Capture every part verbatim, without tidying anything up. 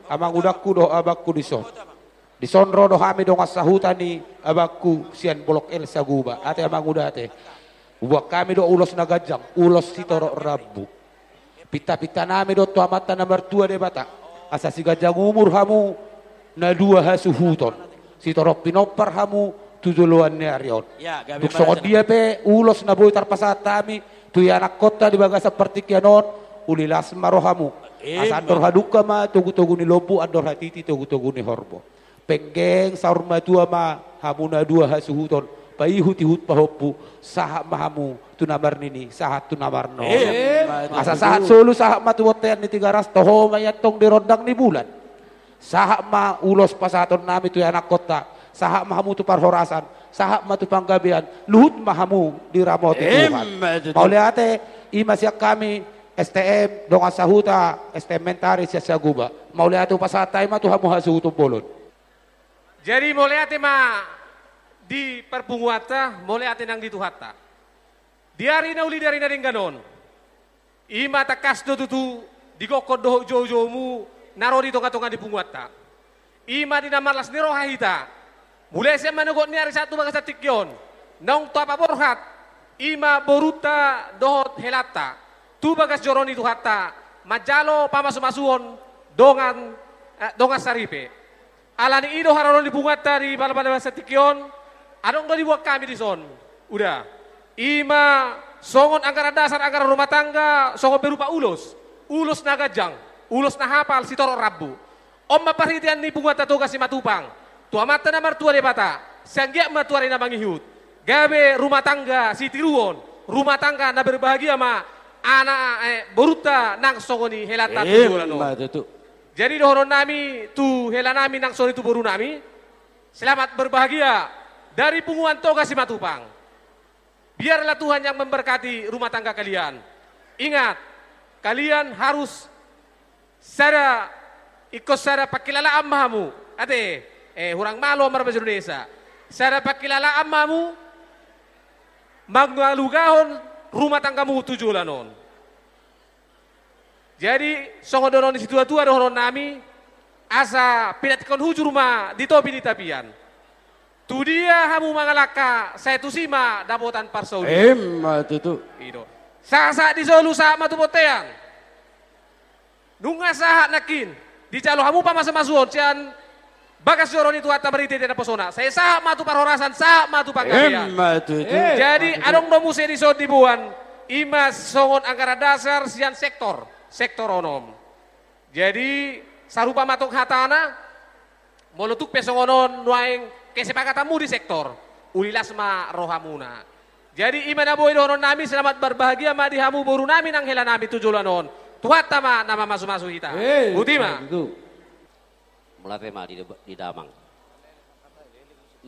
Amangudangku dohot abangku dison. Dison ro do hami dongan sahuta ni abangku sian Blok L Saguba. Ate amanguda ate. Huboan hami do ulos na ganjang, ulos sitorop rambu. Pintapinta nami do tu Amanta na martua Debata, asa siganjang umur hamu na dua hasuhuton, sitorop pinompar hamu tu joloan ni ari on. Ya, gabe. Tung songon dia pe ulos na boi tarpasahat hami tu ianakkonta di bagasan partingkian on, uli las ma rohamu. Asa andor hadungka ma togutogu ni lombu, andor hatiti togutogu ni horbo. Penggeng saur matua ma hamu na dua hasuhuton, paihutihut pahompu, sahat ma hamu tu na marnini, sahat tu na marnono. Asa sahat solu, sahat ma tu bontean ni Tigaras, toho ma i antong di rondang ni bulan. Sahat ma ulos pasahaton nami tu ianakkonta, sahat ma hamu tu parhorasan, sahat ma tu panggabean, luhut ma hamu diramoti Tuhan. Mauliate, i ma sian hami, S T M, dongan sahuta, S T M Mentari sian Saguba. Mauliate hupasahat hami ma tu hamu hasuhuton bolon. Jadi mauliate ma di parpunguanta, mauliate nang di Tuhanta. Di ari na uli, di ari na denggan on, i ma tangkas do tutu di gokhon dohot joujoumu na ro di tongatonga ni punguanta. I ma di na marlas ni roha hita, mulai sian manogot ni ari sahat tu bagasan tingki on, naung tapaborhat i ma borunta dohot helanta tu bagas joro ni Tuhanta, manjalo pamasumasuon dongan, eh, dongan saripe. Alani i do haroro ni punguanta di pala-pala bagasan tingki on, adong do diboan hami dison. Uda. I ma songon anggaran dasar anggaran rumah tangga, songon berupa ulos. Ulos na ganjang, ulos na hapal, sitorop rambu. On ma parhitean ni punguanta Toga Simatupang tu Amanta na martua Debata, sai anggiat ma tu ari na mangihut gabe rumah tangga sitiruon, rumah tangga na berbahagia ma anak, eh, borunta nang songon i helanta tu joloan on. Emma tutu. Jadi dohonon nami tu hela nami nang songon i tu boru nami, selamat berbahagia dari punguan Toga Simatupang. Biarlah Tuhan yang memberkati rumah tangga kalian. Ingat, kalian harus sada, ingkon sada pangkilalaan ma hamu. Ate, eh, hurang malo marbahasa Indonesia. Sada pangkilalaan ma hamu mangalugahon rumah tanggamu tu joloan on. Jadi songon dohonon ni situatua dohonon nami, asa pinantikhon hujur ma di topi ni tapian. Tudia hamu mangalangka, sai tusi ma dapotan parsaulian. Emma tutu. I do. Sahat-sahat ni solu, sahat ma tu bontean. Nunga sahat nangkin, dijalo hamu pamasumasuon sian bagas joro ni Tuhanta marhitehite naposona. Sai sahat ma tu parhorasan, sahat ma tu panggabean. Emma tutu. Jadi adong do muse dison diboan, i ma songon anggaran dasar sian sektor, sektor onom. Jadi sarupa ma tong hatana, molo tung pe songon on nuaeng kesepakatanmu di sektor, uli las ma rohamuna. Jadi i ma na boi dohonon nami, selamat berbahagia ma di hamu boru nami nang hela nami tu joloan on. Tuhanta ma na mamasumasu hita. Boti ma. Mauliate ma di, di damang.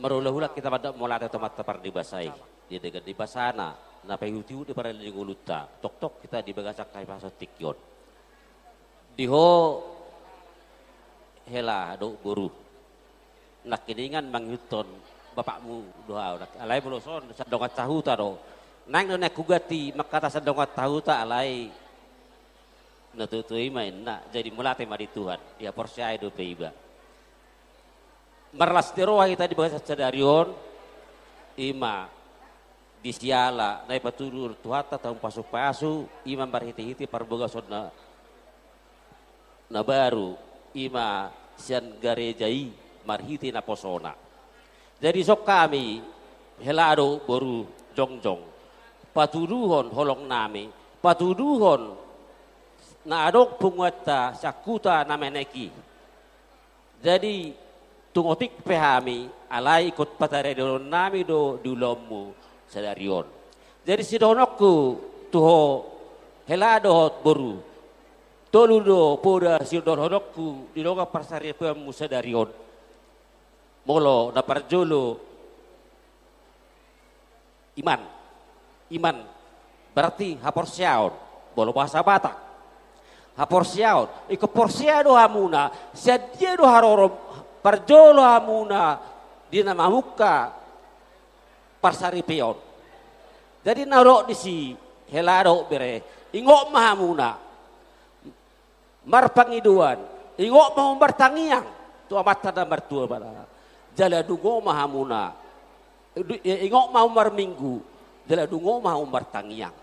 Marulahulang hita mandok mauliate tu Amanta Pardebasa i, di denggan ni basana na paihutihut di parlinggoman ni ngolunta, tongtong hita di bagasan hahipason tingki on. Di ho hela dohot boru, nangkiningan mangihuthon bapakmu do ahu, alai molo songon sandongan sahuta do, naeng do naeng huganti mangkata sandongan sahuta, alai na tutu i ma inna. Jadi mauliate ma di Tuhan, dihaporseai dope iba. Marlas ni roha hita di bagasan sadari on, i ma di siala na dipatuduhon Tuhanta tu hamu pasupasu, i ma marhitehite parbagason na, na baru, i ma sian gareja i marhite naposona. Jadi songon hami hela dohot boru jongjong, patuduhon holong nami, patuduhon na adong punguanta sian huta na menek i. Jadi tung otik pe hami, alai ingkon pataridaon nami do di ulaonmu sadari on. Jadi sidohononku tu ho hela dohot boru, tolu do poda sidohononku di dongan parsaripeonmu sadari on. Molo na parjolo, iman. Iman berarti haporseaon. Molo bahasa Batak, haporseaon. Ingkon porsea do hamuna, sian dia do harorom parjolo hamuna di na mamungka parsaripeon. Jadi na dok disi, hela dohot bere, ingot ma hamuna. Marpangidoan, Ingot ma hamu martangiang tu Amanta na martua basa. Jala dungo ma hamuna. Du-, eh, ingot ma hamu marminggu. Jala dungo ma hamu martangiang.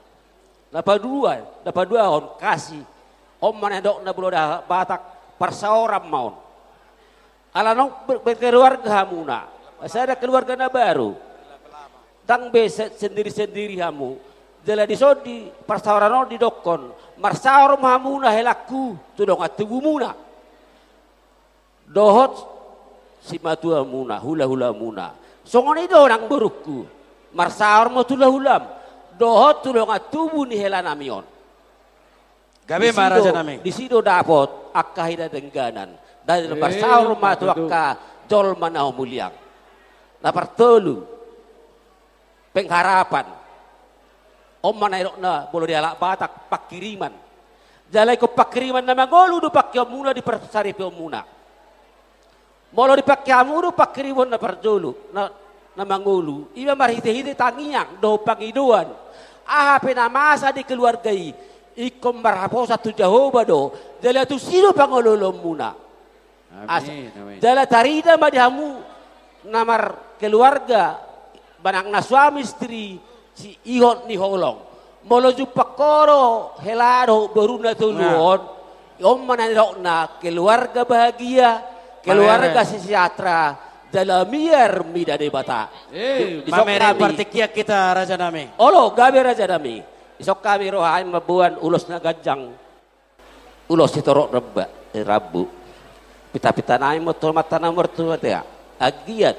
Na padua, na paduahon, kasih. On ma na nidok na molo di Batak, parsaoran ma on. Ala naung ber-, berkeluarga hamuna. Sada keluarga na baru. Ndang be se-, sendiri-sendiri hamu. Jala dison di parsaoran on didokkon, marsaor ma hamuna helangku tu dongan tubumuna. Dohot simatuamuna, hulahulamuna. Songon i do nang borungku. Marsaor ma tu hulahulam. Dohot tu dongan tubu ni helanami on. Gabe ma, rajanami. Disi do dapot angka hinadengganan. Dan marsaor ma tu angka jolma na humulingkon. Na partolu, pengharapan. On ma na nidokna molo di halak Batak, pangkiriman. Jala ingkon pangkiriman na mangolu do pangkeonmuna, di parsaripeonmuna. Molo dipangke hamu do pangkirimon na parjolo, na, na mangolu, i ma marhitehite tangiang dohot pangidoan. Aha pe na masa di keluarga i, ingkon marhaposan tu Jahowa do, jala tusi do pangolooloonmuna. Amin, amin. Jala tarida ma di hamu na markeluarga, manang na suami istri, siihot ni holong. Molo jumpang ho do hela dohot boru na tolu on, on ma na nidokna keluarga bahagia, keluarga sejahtera, jala miar mida Debata. Eh, di-, dison mamereng hami partingkian hita, rajanami. Olo, gabe, rajanami. Dison hami roha nami mamboan ulos na ganjang. Ulos sitorop ramba, eh, rambu. Pitapita nami ma tu Amanta na martua, ate. Anggiat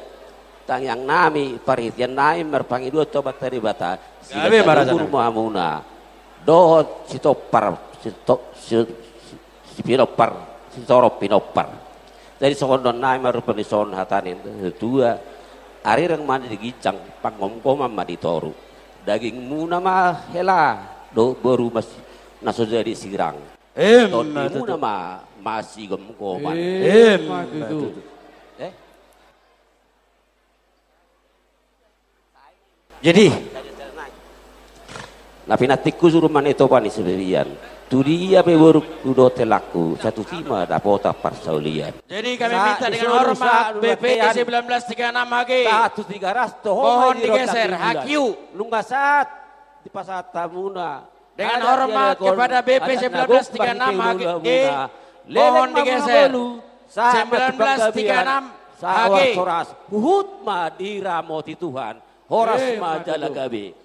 tangiang nami, parhitean nami marpangidoan tu Amanta Debata. Gabe ma, rajanami. Siganup umur ma hamuna. Dohot sitompar, sito-, si-, si-, sipinompar, sitorop pinompar. Jadi songon dohonon nami ma rupani, songon hata ni natua-tua. Arirang ma di ginjang, panggomgoman ma di toru. Dagingmuna ma hela, dohot boru mas-, na so jadi sirang. Emma tutu. Tondimuna ma, masigomgoman. Emma tutu. Eh? Jadi, na pinantikhon hujur ma na i topa ni sibebean. Tu dia pe borungku dohot helangku, satutu ma dapotan parsaulian. Jadi kami minta dengan hormat B P sembilan belas tiga enam H G. Sahat tu Tigaras, toho ma di Rondang Bulan. Mohon digeser, H Q. Nunga sahat dipasahat hamuna. Dengan hormat kepada B P sembilan belas tiga enam H G, mohon digeser. Sembilan belas tiga enam H G. Sahat horas, huhut ma diramoti Tuhan. Horas ma jala gabe.